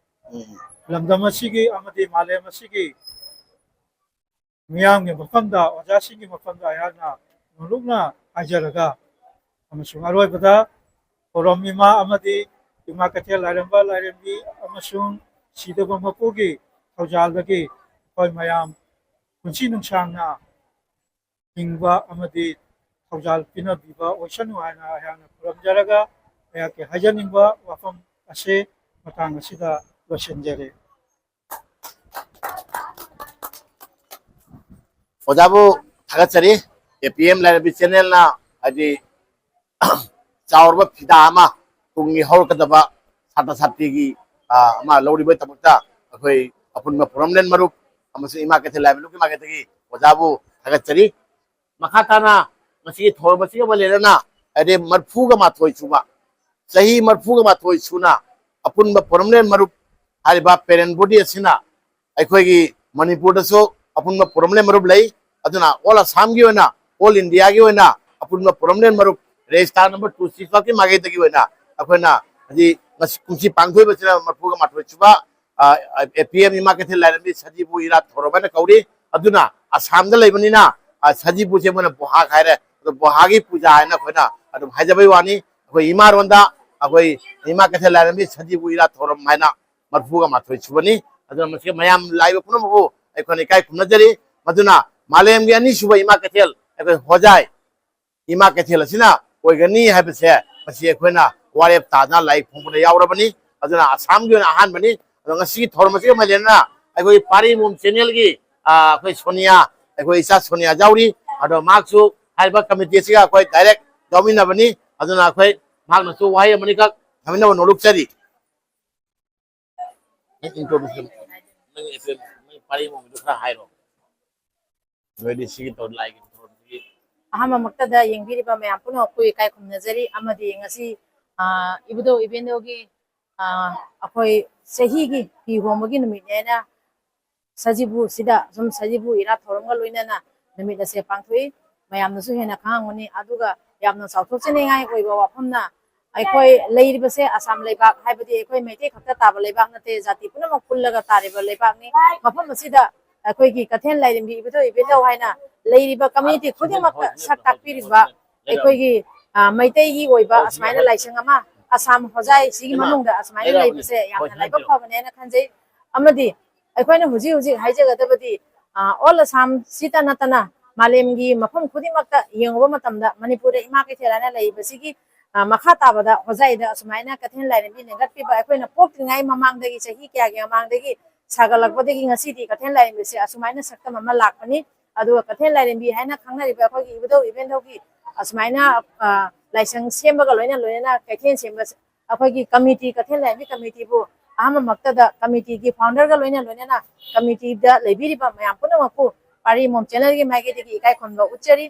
ꯎꯝ꯫ ꯂꯝꯗꯝ ꯑꯁꯤꯒꯤ ꯑꯃꯗꯤ ꯃꯥꯂꯦꯝ ꯑꯁꯤꯒꯤ ꯃꯤꯌꯥꯝꯒꯤ ꯃꯐꯝꯗ, ꯑꯣꯖꯥꯁꯤꯡꯒꯤ ꯃꯐꯝꯗ ꯑꯩꯍꯥꯛꯅ ꯅꯣꯂꯨꯛꯅ ꯍꯥꯏꯖꯔꯒ ꯑꯃꯁꯨꯡ ꯑꯔꯣꯏꯕꯗ ꯈꯨꯔꯨꯝ ꯏꯃꯥ ꯑꯃꯗꯤ ꯏꯃꯥ ꯀꯩꯊꯦꯜ ꯂꯥꯏꯔꯦꯝꯕ ꯂꯥꯏꯔꯦꯝꯕꯤ ꯑꯃꯁꯨꯡ ꯁꯤꯗꯕ ꯃꯄꯨꯒꯤ ꯊꯧꯖꯥꯜꯗꯒꯤ ꯑꯩꯈꯣꯏ ꯃꯌꯥꯝ ꯄꯨꯟꯁꯤ ꯅꯨꯡꯁꯥꯡꯅ ꯍꯤꯡꯕ ꯑꯃꯗꯤ ꯊꯧꯖꯥꯜ ꯄꯤꯅꯕꯤꯕ ꯑꯣꯏꯁꯅꯨ ꯍꯥꯏꯅ ꯑꯩꯍꯥꯛꯅ ꯈꯨꯔꯨꯝꯖꯔꯒ ꯑꯩꯍꯥꯛꯀꯤ ꯍꯥꯏꯖꯅꯤꯡꯕ ꯋꯥꯐꯝ ꯑꯁꯤ ꯃꯇꯥꯡ ꯑꯁꯤꯗ ꯂꯣꯏꯁꯤꯟꯖꯔꯦ꯫ ꯑꯣꯖꯥꯕꯨ ꯊꯥꯒꯠꯆꯔꯤ꯫ ꯑꯦ ꯄꯤ ꯑꯦꯝ ꯂꯥꯏꯔꯦꯝꯕꯤ ꯆꯦꯅꯦꯜꯅ ꯍꯥꯏꯗꯤ ꯆꯥꯎꯔꯕ ꯐꯤꯗꯥ ꯑꯃ ꯇꯨꯡꯒꯤ ꯍꯧꯔꯛꯀꯗꯕ ꯁꯥꯇ꯭ꯔ ꯁꯥꯇ꯭ꯔꯤꯒꯤ, ꯑ, ꯑꯃ ꯂꯧꯔꯤꯕꯒꯤꯗꯃꯛꯇ ꯑꯩꯈꯣꯏ ꯑꯄꯨꯟꯕ ꯐꯣꯔꯝꯂꯦꯟ ꯃꯔꯨꯞ ꯑꯃꯁꯨꯡ ꯏꯃꯥ ꯀꯩꯊꯦꯜ ꯂꯥꯏꯔꯦꯝꯕꯤ ꯂꯨꯞꯀꯤ ꯃꯥꯏꯀꯩꯗꯒꯤ ꯑꯣꯖꯥꯕꯨ ꯊꯥꯒꯠꯆꯔꯤ꯫ ꯃꯈꯥ ꯇꯥꯅ ꯉꯁꯤꯒꯤ ꯊꯧꯔꯝ ꯑꯁꯤꯒ ꯃꯔꯤ ꯂꯩꯅꯅ ꯍꯥꯏꯗꯤ ꯃꯔꯤꯐꯨꯒ ꯃꯥꯊꯣꯏ ꯁꯨꯕ, ꯆꯍꯤ ꯃꯔꯤꯐꯨꯒ ꯃꯥꯊꯣꯏ ꯁꯨꯅ ꯑꯄꯨꯟꯕ ꯐꯣꯔꯝꯂꯦꯟ ꯃꯔꯨꯞ ꯍꯥꯏꯔꯤꯕ parent body ꯑꯁꯤꯅ ꯑꯩꯈꯣꯏꯒꯤ ꯃꯅꯤꯄꯨꯔꯗꯁꯨ ꯑꯄꯨꯟꯕ ꯐꯣꯔꯝꯂꯦꯟ ꯃꯔꯨꯞ ꯂꯩ꯫ ꯑꯗꯨꯅ all Assam ꯒꯤ ꯑꯣꯏꯅ, all India ꯒꯤ ꯑꯣꯏꯅ ꯑꯄꯨꯟꯕ ꯐꯣꯔꯝꯂꯦꯟ ꯃꯔꯨꯞ register number two six five ꯀꯤ ꯃꯥꯏꯀꯩꯗꯒꯤ ꯑꯣꯏꯅ ꯑꯩꯈꯣꯏꯅ ꯍꯧꯖꯤꯛ ꯉꯁꯤ ꯀꯨꯝꯁꯤ ꯄꯥꯡꯊꯣꯛꯏꯕꯁꯤꯅ ꯃꯔꯤꯐꯨꯒ ꯃꯥꯊꯣꯏ ꯁꯨꯕ, ꯑ, ꯑ, ꯑꯦ ꯄꯤ ꯑꯦꯝ ꯏꯃꯥ ꯀꯩꯊꯦꯜ ꯂꯥꯏꯔꯦꯝꯕꯤ ꯁꯖꯤꯕꯨ ꯏꯔꯥꯠ ꯊꯧꯔꯝ ꯍꯥꯏꯅ ꯀꯧꯔꯤ꯫ ꯑꯗꯨꯅ ꯑꯁꯥꯝꯗ ꯂꯩꯕꯅꯤꯅ, ꯑ, ꯁꯖꯤꯕꯨꯁꯦ ꯃꯣꯏꯅ ꯕꯣꯍꯥꯒ ꯍꯥꯏꯔꯦ꯫ ꯑꯗꯣ ꯕꯣꯍꯥꯒꯤ ꯄꯨꯖꯥ ꯍꯥꯏꯅ ꯑꯩꯈꯣꯏꯅ ꯑꯗꯨꯝ ꯍꯥꯏꯖꯕꯩ ꯋꯥꯅꯤ꯫ ꯑꯩꯈꯣꯏ ꯏꯃꯥꯔꯣꯟꯗ ꯑꯩꯈꯣꯏ ꯏꯃꯥ ꯀꯩꯊꯦꯜ ꯂꯥꯏꯔꯦꯝꯕꯤ ꯁꯖꯤꯕꯨ ꯏꯔꯥꯠ ꯊꯧꯔꯝ ꯍꯥꯏꯅ ꯃꯔꯤꯐꯨꯒ ꯃꯥꯊꯣꯏ ꯁꯨꯕꯅꯤ꯫ ꯑꯗꯨꯅ ꯃꯁꯤ ꯃꯌꯥꯝ ꯂꯥꯛꯏꯕ ꯄꯨꯝꯅꯃꯛꯄꯨ ꯑꯩꯈꯣꯏꯅ ꯏꯀꯥꯏ ꯈꯨꯝꯅꯖꯔꯤ꯫ ꯃꯗꯨꯅ ꯃꯥꯂꯦꯝꯒꯤ ꯑꯅꯤꯁꯨꯕ ꯏꯃꯥ ꯀꯩꯊꯦꯜ ꯑꯩꯈꯣꯏ ꯍꯣꯖꯥꯏ ꯏꯃꯥ ꯀꯩꯊꯦꯜ ꯑꯁꯤꯅ ꯑꯣꯏꯒꯅꯤ ꯍꯥꯏꯕꯁꯦ ꯃꯁꯤ ꯑꯩꯈꯣꯏꯅ ꯋꯥꯔꯦꯞ ꯇꯥꯗꯅ ꯂꯥꯏꯔꯤꯛ ꯐꯣꯡꯕꯗ ꯌꯥꯎꯔꯕꯅꯤ꯫ ꯑꯗꯨꯅ ꯑꯁꯥꯝꯒꯤ ꯑꯣꯏꯅ ꯑꯍꯥꯟꯕꯅꯤ꯫ ꯑꯗꯣ ꯉꯁꯤꯒꯤ ꯊꯧꯔꯝ ꯑꯁꯤꯒ ꯃꯔꯤ ꯂꯩꯅꯅ ꯑꯩꯈꯣꯏ ꯄꯥꯔꯤ ꯃꯣꯝ ꯆꯦꯅꯦꯜꯒꯤ, ꯑ, ꯑꯩꯈꯣꯏ ꯁꯣꯅꯤꯌꯥ, ꯑꯩꯈꯣꯏ ꯏꯆꯥ ꯁꯣꯅꯤꯌꯥ ꯌꯥꯎꯔꯤ꯫ ꯑꯗꯣ ꯃꯍꯥꯛꯁꯨ ꯍꯥꯏꯔꯤꯕ ꯀꯃꯤꯇꯤ ꯑꯁꯤꯒ ꯑꯩꯈꯣꯏ ꯗꯥꯏꯔꯦꯛ ꯌꯥꯎꯃꯤꯟꯅꯕꯅꯤ꯫ ꯑꯗꯨꯅ ꯑꯩꯈꯣꯏ ꯃꯍꯥꯛꯅꯁꯨ ꯋꯥꯍꯩ ꯑꯃꯅꯤꯈꯛ ꯊꯝꯕꯤꯅꯕ ꯅꯣꯂꯨꯛꯆꯔꯤ꯫ ꯅꯪ ꯄꯥꯔꯤ ꯃꯣꯝꯒꯤꯗꯣ ꯈꯔ ꯍꯥꯏꯔꯣ꯫ ꯅꯣꯏꯗꯤ ꯁꯤꯒꯤ ꯇꯧ-, ꯂꯥꯏꯒꯤ ꯊꯧꯔꯝꯁꯤꯒꯤ ꯑꯍꯥꯟꯕꯃꯛꯇꯗ ꯌꯦꯡꯕꯤꯔꯤꯕ ꯃꯌꯥꯝ ꯄꯨꯝꯅꯃꯛꯄꯨ ꯏꯀꯥꯏ ꯈꯨꯝꯅꯖꯔꯤ꯫ ꯑꯃꯗꯤ ꯉꯁꯤ, ꯑ, ꯏꯕꯨꯙꯧ ꯏꯕꯦꯟꯗꯧꯒꯤ, ꯑ, ꯑꯩꯈꯣꯏ ꯆꯍꯤꯒꯤ ꯐꯤ ꯍꯣꯡꯕꯒꯤ ꯅꯨꯃꯤꯠꯅꯦꯅ ꯁꯖꯤꯕꯨꯁꯤꯗ ꯁꯨꯝ ꯁꯖꯤꯕꯨ ꯏꯔꯥꯠ ꯊꯧꯔꯝꯒ ꯂꯣꯏꯅꯅ ꯅꯨꯃꯤꯠ ꯑꯁꯦ ꯄꯥꯡꯊꯣꯛꯏ꯫ ꯃꯌꯥꯝꯅꯁꯨ ꯍꯦꯟꯅ ꯈꯪꯉꯝꯒꯅꯤ꯫ ꯑꯗꯨꯒ ꯌꯥꯝꯅ ꯆꯥꯎꯊꯣꯛꯆꯅꯤꯡꯉꯥꯏ ꯑꯣꯏꯕ ꯋꯥꯐꯝꯅ, ꯑꯩꯈꯣꯏ ꯂꯩꯔꯤꯕꯁꯦ ꯑꯁꯥꯝ ꯂꯩꯕꯥꯛ, ꯍꯥꯏꯕꯗꯤ ꯑꯩꯈꯣꯏ ꯃꯩꯇꯩ ꯈꯛꯇ ꯇꯥꯕ ꯂꯩꯕꯥꯛ ꯅꯠꯇꯦ, ꯖꯥꯇꯤ ꯄꯨꯝꯅꯃꯛ ꯄꯨꯜꯂꯒ ꯇꯥꯔꯤꯕ ꯂꯩꯕꯥꯛꯅꯤ꯫ ꯃꯐꯝ ꯑꯁꯤꯗ ꯑꯩꯈꯣꯏꯒꯤ ꯀꯩꯊꯦꯜ ꯂꯥꯏꯔꯦꯝꯕꯤ ꯏꯕꯨꯙꯧ ꯏꯕꯦꯟꯗꯧ ꯍꯥꯏꯅ ꯂꯩꯔꯤꯕ ꯀꯃ꯭ꯌꯨꯅꯤꯇꯤ ꯈꯨꯗꯤꯡꯃꯛꯇ ꯁꯛ ꯇꯥꯛꯄꯤꯔꯤꯕ ꯑꯩꯈꯣꯏꯒꯤ, ꯑ, ꯃꯩꯇꯩꯒꯤ ꯑꯣꯏꯕ ꯑꯁꯨꯃꯥꯏꯅ ꯂꯥꯏꯁꯪ ꯑꯃ ꯑꯁꯥꯝ ꯍꯣꯖꯥꯏ ꯁꯤꯒꯤ ꯃꯅꯨꯡꯗ ꯑꯁꯨꯃꯥꯏꯅ ꯂꯩꯕꯁꯦ ꯌꯥꯝꯅ ꯂꯥꯏꯕꯛ ꯐꯕꯅꯦꯅ ꯈꯟꯖꯩ꯫ ꯑꯃꯗꯤ ꯑꯩꯈꯣꯏꯅ ꯍꯧꯖꯤꯛ ꯍꯧꯖꯤꯛ ꯍꯥꯏꯖꯒꯗꯕꯗꯤ, ꯑ, all Assam ꯁꯤꯇ ꯅꯠꯇꯅ ꯃꯥꯂꯦꯝꯒꯤ ꯃꯐꯝ ꯈꯨꯗꯤꯡꯃꯛꯇ ꯌꯦꯡꯉꯨꯕ ꯃꯇꯝꯗ ꯃꯅꯤꯄꯨꯔꯗ ꯏꯃꯥ ꯀꯩꯊꯦꯜ ꯍꯥꯏꯅ ꯂꯩꯔꯤꯕꯁꯤꯒꯤ, ꯑ, ꯃꯈꯥ ꯇꯥꯕꯗ ꯍꯣꯖꯥꯏꯗ ꯑꯁꯨꯃꯥꯏꯅ ꯀꯩꯊꯦꯜ ꯂꯥꯏꯔꯦꯝꯕꯤ ꯂꯤꯡꯈꯠꯄꯤꯕ ꯑꯩꯈꯣꯏꯅ ꯄꯣꯛꯇ꯭ꯔꯤꯉꯩ ꯃꯃꯥꯡꯗꯒꯤ, ꯆꯍꯤ ꯀꯌꯥꯒꯤ ꯃꯃꯥꯡꯗꯒꯤ ꯁꯥꯒꯠꯂꯛꯄꯗꯒꯤ ꯉꯁꯤꯗꯤ ꯀꯩꯊꯦꯜ ꯂꯥꯏꯔꯦꯝꯕꯤꯁꯦ ꯑꯁꯨꯃꯥꯏꯅ ꯁꯛꯇꯝ ꯑꯃ ꯂꯥꯛꯄꯅꯤ꯫ ꯑꯗꯨꯒ ꯀꯩꯊꯦꯜ ꯂꯥꯏꯔꯦꯝꯕꯤ ꯍꯥꯏꯅ ꯈꯪꯅꯔꯤꯕ ꯑꯩꯈꯣꯏꯒꯤ ꯏꯕꯨꯙꯧ ꯏꯕꯦꯟꯙꯧꯒꯤ ꯑꯁꯨꯃꯥꯏꯅ, ꯑ, ꯂꯥꯏꯁꯪ ꯁꯦꯝꯕꯒ ꯂꯣꯏꯅ ꯂꯣꯏꯅꯅ ꯀꯩꯊꯦꯜ ꯁꯦꯝꯕ ꯑꯩꯈꯣꯏꯒꯤ ꯀꯃꯤꯇꯤ, ꯀꯩꯊꯦꯜ ꯂꯥꯏꯔꯦꯝꯕꯤ ꯀꯃꯤꯇꯤꯕꯨ ꯑꯍꯥꯟꯕꯃꯛꯇꯗ ꯀꯃꯤꯇꯤꯒꯤ ꯐꯥꯎꯟꯗꯔꯒ ꯂꯣꯏꯅ ꯂꯣꯏꯅꯅ ꯀꯃꯤꯇꯤꯗ ꯂꯩꯕꯤꯔꯤꯕ ꯃꯌꯥꯝ ꯄꯨꯝꯅꯃꯛꯄꯨ ꯄꯥꯔꯤ ꯃꯣꯝ ꯆꯦꯅꯦꯜꯒꯤ ꯃꯥꯏꯀꯩꯗꯒꯤ ꯏꯀꯥꯏ ꯈꯨꯝꯅꯕ ꯎꯠꯆꯔꯤ꯫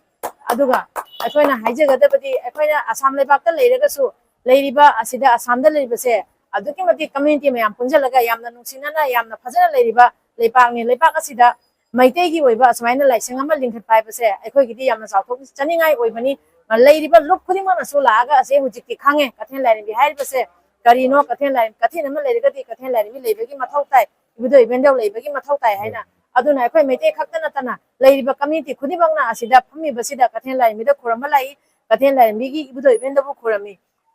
ꯑꯗꯨꯒ ꯑꯩꯈꯣꯏꯅ ꯍꯥꯏꯖꯒꯗꯕꯗꯤ, ꯑꯩꯈꯣꯏꯅ ꯑꯁꯥꯝ ꯂꯩꯕꯥꯛꯇ ꯂꯩꯔꯒꯁꯨ, ꯂꯩꯔꯤꯕ ꯑꯁꯤꯗ, ꯑꯁꯥꯝꯗ ꯂꯩꯔꯤꯕꯁꯦ ꯑꯗꯨꯛꯀꯤ ꯃꯇꯤꯛ ꯀꯃ꯭ꯌꯨꯅꯤꯇꯤ ꯃꯌꯥꯝ ꯄꯨꯟꯁꯤꯜꯂꯒ ꯌꯥꯝꯅ ꯅꯨꯡꯁꯤꯅꯅ, ꯌꯥꯝꯅ ꯐꯖꯅ ꯂꯩꯔꯤꯕ ꯂꯩꯄꯥꯛꯅꯤ꯫ ꯂꯩꯄꯥꯛ ꯑꯁꯤꯗ ꯃꯩꯇꯩꯒꯤ ꯑꯣꯏꯕ ꯑꯁꯨꯃꯥꯏꯅ ꯂꯥꯏꯁꯪ ꯑꯃ ꯂꯤꯡꯈꯠꯄ ꯍꯥꯏꯕꯁꯦ ꯑꯩꯈꯣꯏꯒꯤꯗꯤ ꯌꯥꯝꯅ ꯆꯥꯎꯊꯣꯛꯆꯅꯤꯡꯉꯥꯏ ꯑꯣꯏꯕꯅꯤ꯫ ꯂꯩꯔꯤꯕ ꯂꯨꯞ ꯈꯨꯗꯤꯡꯃꯛꯅꯁꯨ ꯂꯥꯛꯑꯒ ꯑꯁꯦ ꯍꯧꯖꯤꯛꯇꯤ ꯈꯪꯉꯦ, ꯀꯩꯊꯦꯜ ꯂꯥꯏꯔꯦꯝꯕꯤ ꯍꯥꯏꯔꯤꯕꯁꯦ ꯀꯔꯤꯅꯣ, ꯀꯩꯊꯦꯜ ꯂꯥꯏꯔꯦꯝ-, ꯀꯩꯊꯦꯜ ꯑꯃ ꯂꯩꯔꯒꯗꯤ ꯀꯩꯊꯦꯜ ꯂꯥꯏꯔꯦꯝꯕꯤ ꯂꯩꯕꯒꯤ ꯃꯊꯧ ꯇꯥꯏ, ꯏꯕꯨꯙꯧ ꯏꯕꯦꯟꯗꯧ ꯂꯩꯕꯒꯤ ꯃꯊꯧ ꯇꯥꯏ ꯍꯥꯏꯅ꯫ ꯑꯗꯨꯅ ꯑꯩꯈꯣꯏ ꯃꯩꯇꯩ ꯈꯛꯇ ꯅꯠꯇꯅ ꯂꯩꯔꯤꯕ ꯀꯃ꯭ꯌꯨꯅꯤꯇꯤ ꯈꯨꯗꯤꯡꯃꯛꯅ ꯑꯁꯤꯗ ꯐꯝꯃꯤꯕꯁꯤꯗ ꯀꯩꯊꯦꯜ ꯂꯥꯏꯔꯦꯝꯕꯤꯗ ꯈꯨꯔꯨꯝꯕ ꯂꯥꯛꯏ, ꯀꯩꯊꯦꯜ ꯂꯥꯏꯔꯦꯝꯕꯤꯒꯤ ꯏꯕꯨꯙꯧ ꯏꯕꯦꯟꯗꯧꯕꯨ ꯈꯨꯔꯨꯝꯃꯤ꯫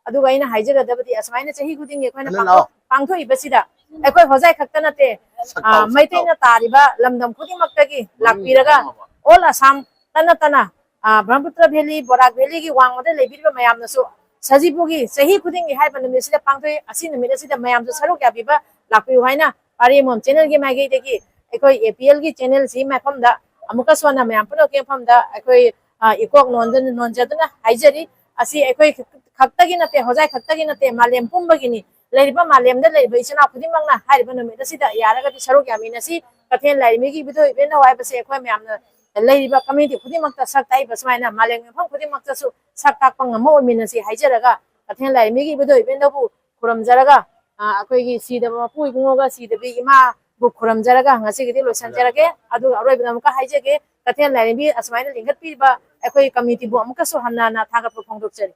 ꯑꯗꯨꯒ ꯑꯩꯅ ꯍꯥꯏꯖꯒꯗꯕꯗꯤ, ꯑꯁꯨꯃꯥꯏꯅ ꯆꯍꯤ ꯈꯨꯗꯤꯡꯒꯤ ꯑꯩꯈꯣꯏꯅ ꯄꯥꯡꯊꯣꯛ-, ꯄꯥꯡꯊꯣꯛꯏꯕꯁꯤꯗ ꯑꯩꯈꯣꯏ ꯍꯣꯖꯥꯏ ꯈꯛꯇ ꯅꯠꯇꯦ, ꯁꯛꯇꯥꯎ, ꯑ, ꯁꯛꯇꯥꯎ꯫ ꯃꯩꯇꯩꯅ ꯇꯥꯔꯤꯕ ꯂꯝꯗꯝ ꯈꯨꯗꯤꯡꯃꯛꯇꯒꯤ ꯃꯃꯤꯡ ꯂꯥꯛꯄꯤꯔꯒ ꯈꯪꯉꯕ? All Assam ꯇ ꯅꯠꯇꯅ, ꯑ, ꯕ꯭ꯔꯍꯃꯄꯨꯇ꯭ꯔ Valley, ꯕꯣꯔꯥꯛ Valley ꯒꯤ ꯋꯥꯡꯃꯗ ꯂꯩꯕꯤꯔꯤꯕ ꯃꯌꯥꯝꯅꯁꯨ ꯁꯖꯤꯕꯨꯒꯤ ꯆꯍꯤ ꯈꯨꯗꯤꯡꯒꯤ ꯍꯥꯏꯔꯤꯕ ꯅꯨꯃꯤꯠꯁꯤꯗ ꯄꯥꯡꯊꯣꯛꯏ꯫ ꯑꯁꯤ ꯅꯨꯃꯤꯠ ꯑꯁꯤꯗ ꯃꯌꯥꯝꯁꯨ ꯁꯔꯨꯛ ꯌꯥꯕꯤꯕ ꯂꯥꯛꯄꯤꯌꯨ ꯍꯥꯏꯅ ꯄꯥꯔꯦꯝꯕꯝ channel ꯒꯤ ꯃꯥꯏꯀꯩꯗꯒꯤ ꯑꯩꯈꯣꯏ A P L ꯒꯤ channel ꯁꯤ ꯃꯐꯝꯗ ꯑꯃꯨꯛꯀꯁꯨ ꯍꯟꯅ ꯃꯌꯥꯝ ꯄꯨꯝꯅꯃꯛꯀꯤ ꯃꯐꯝꯗ ꯑꯩꯈꯣꯏ, ꯑ, ꯏꯀꯣꯛ ꯅꯣꯟꯗꯨꯅ, ꯅꯣꯟꯖꯗꯨꯅ ꯍꯥꯏꯖꯔꯤ꯫ ꯑꯁꯤ ꯑꯩꯈꯣꯏ ꯈꯛꯇꯒꯤ ꯅꯠꯇꯦ, ꯍꯣꯖꯥꯏ ꯈꯛꯇꯒꯤ ꯅꯠꯇꯦ, ꯃꯥꯂꯦꯝ ꯄꯨꯝꯕꯒꯤꯅꯤ꯫ ꯂꯩꯔꯤꯕ, ꯃꯥꯂꯦꯝꯗ ꯂꯩꯔꯤꯕ ꯏꯆꯤꯟ ꯏꯅꯥꯎ ꯈꯨꯗꯤꯡꯃꯛꯅ ꯍꯥꯏꯔꯤꯕ ꯅꯨꯃꯤꯠ ꯑꯁꯤꯗ ꯌꯥꯔꯒꯗꯤ ꯁꯔꯨꯛ ꯌꯥꯃꯤꯟꯅꯁꯤ꯫ ꯀꯩꯊꯦꯜ ꯂꯥꯏꯔꯦꯝꯕꯤꯒꯤ ꯏꯕꯨꯙꯧ ꯏꯕꯦꯟꯅꯧ ꯍꯥꯏꯕꯁꯦ ꯑꯩꯈꯣꯏ ꯃꯌꯥꯝꯅ ꯂꯩꯔꯤꯕ community ꯈꯨꯗꯤꯡꯃꯛꯇ ꯁꯛ ꯇꯥꯛꯏꯕ ꯁꯨꯃꯥꯏꯅ ꯃꯥꯂꯦꯝꯒꯤ ꯃꯐꯝ ꯈꯨꯗꯤꯡꯃꯛꯇꯁꯨ ꯁꯛ ꯇꯥꯛꯄ ꯉꯝꯕ ꯑꯣꯏꯃꯤꯟꯅꯁꯤ ꯍꯥꯏꯖꯔꯒ, ꯀꯩꯊꯦꯜ ꯂꯥꯏꯔꯦꯝꯕꯤꯒꯤ ꯏꯕꯨꯙꯧ ꯏꯕꯦꯟꯅꯧꯕꯨ ꯈꯨꯔꯨꯝꯖꯔꯒ, ꯑ, ꯑꯩꯈꯣꯏꯒꯤ ꯁꯤꯗꯕ ꯃꯄꯨ ꯏꯕꯨꯡꯉꯣꯒ ꯁꯤꯗꯕꯤ ꯏꯃꯥꯕꯨ ꯈꯨꯔꯨꯝꯖꯔꯒ ꯉꯁꯤꯒꯤꯗꯤ ꯂꯣꯏꯁꯤꯟꯖꯔꯒꯦ꯫ ꯑꯗꯨꯒ ꯑꯔꯣꯏꯕꯗ ꯑꯃꯨꯛꯀ ꯍꯥꯏꯖꯒꯦ, ꯀꯩꯊꯦꯜ ꯂꯥꯏꯔꯦꯝꯕꯤ ꯑꯁꯨꯃꯥꯏꯅ ꯂꯤꯡꯈꯠꯄꯤꯔꯤꯕ ꯑꯩꯈꯣꯏ committee ꯕꯨ ꯑꯃꯨꯛꯀꯁꯨ ꯍꯟꯅ ꯍꯟꯅ ꯊꯥꯒꯠꯄ ꯐꯣꯡꯗꯣꯛꯆꯔꯤ꯫